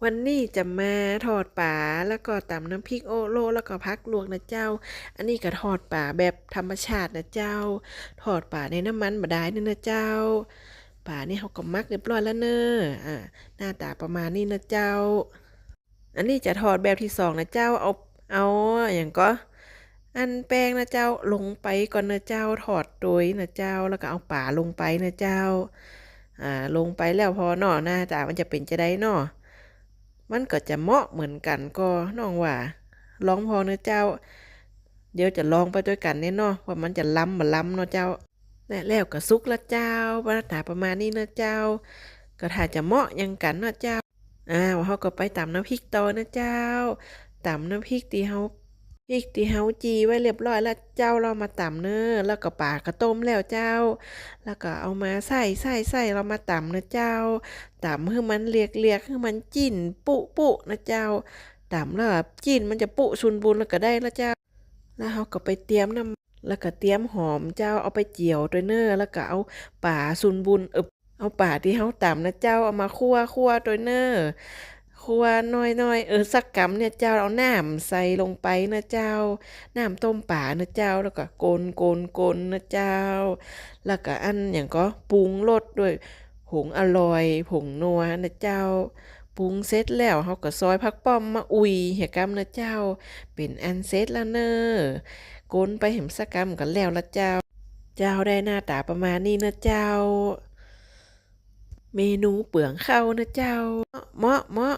ວັນນີ້ຈະມາທອດປາ ແລ້ວກໍຕຳນ້ຳພິກໂອະໂລະ ແລ້ວກໍຜັກລວກນະເຈົ້າ. ອັນນີ້ກໍທອດປາແບບທຳມະຊາດນະເຈົ້າ, ທອດປາໃນນ້ຳມັນບາດານນີ້ນະເຈົ້າ. ປານີ້ເຮົາກໍໝັກຮຽບຮ້ອຍແລ້ວເນີ. ອາ ໜ້າຕາປະມານນີ້ນະເຈົ້າ. ອັນນີ້ຈະທອດແບບທີສອງນະເຈົ້າ. ເອົາ ເອົາຫຍັງກໍ ອັນແປ້ງນະເຈົ້າ ລົງໄປກ່ອນນະເຈົ້າ, ທອດໂດຍນະເຈົ້າ, ແລ້ວກໍເອົາປາລົງໄປນະເຈົ້າ. ອາ ລົງໄປແລ້ວພໍເນາະ, ໜ້າຕາມັນຈະເປັນຈັ່ງໃດເນາະ. ມັນກໍຈະເໝາະເໝືອນກັນກໍນ້ອງວ່າ. ລອງພໍນະເຈົ້າ. ດຽວຈະລອງໄປດ້ວຍກັນເດ້ເນາະ ວ່າມັນຈະລຳບໍ່ລຳເນາະເຈົ້າ. ແລະ ແລ້ວກໍສຸກລະເຈົ້າ, ໜ້າຕາປະມານນີ້ນະເຈົ້າ. ກໍຖ້າຈະເໝາະຫຍັງກັນເນາະເຈົ້າ. ອ້າວ ເຮົາກໍໄປຕຳນ້ຳພິກຕໍ່ນະເຈົ້າ. ຕຳນ້ຳພິກທີ່ເຮົາ ພິກທີ່ເຮົາຈີ່ໄວ້ຮຽບຮ້ອຍລະເຈົ້າ, ເຮົາມາຕຳເນີ. ແລ້ວກໍປາກໍຕົ້ມແລ້ວເຈົ້າ. ແລ້ວກໍເອົາມາໃສ່ ໃສ່ ໃສ່ ເຮົາມາຕຳນະເຈົ້າ. ຕຳໃຫ້ມັນລຽກໆ ໃຫ້ມັນຈີ່ນປຸໆນະເຈົ້າ. ຕຳແລ້ວຈີ່ນມັນຈະປຸຊຸນບຸນແລ້ວກໍໄດ້ລະເຈົ້າ. ແລ້ວເຮົາກໍໄປຕຽມນ້ຳ ແລ້ວກໍຕຽມຫອມເຈົ້າ, ເອົາໄປຈຽວໂດຍເນີ. ແລ້ວກໍເອົາປາຊຸນບຸນ ເອີ ເອົາປາທີ່ເຮົາຕຳນະເຈົ້າ ເອົາມາຂົ້ວ ຂົ້ວໂດຍເນີ. ຂົ້ວໜ້ອຍໆ ເອີ ສັກກຳນີ້ເຈົ້າ, ເອົານ້ຳໃສ່ລົງໄປນະເຈົ້າ, ນ້ຳຕົ້ມປານະເຈົ້າ. ແລ້ວກໍກົນໆໆນະເຈົ້າ. ແລ້ວກໍອັນຫຍັງກໍ ປຸງລົດດ້ວຍ ຜົງອະລ່ອຍ ຜົງນົວນະເຈົ້າ. ປຸງເສັດແລ້ວ ເຮົາກໍຊອຍຜັກປ້ອມມາອຸ່ຍໃຫ້ກຳນະເຈົ້າ. ເປັນອັນເສັດລະເນີ. ກົນໄປໃຫ້ມັນສັກກຳກໍແລ້ວລະເຈົ້າ. ເຈົ້າ ໄດ້ໜ້າຕາປະມານນີ້ນະເຈົ້າ. ເມນູເປືອງເຂົ້ານະເຈົ້າ. ເໝາະ ເໝາະ.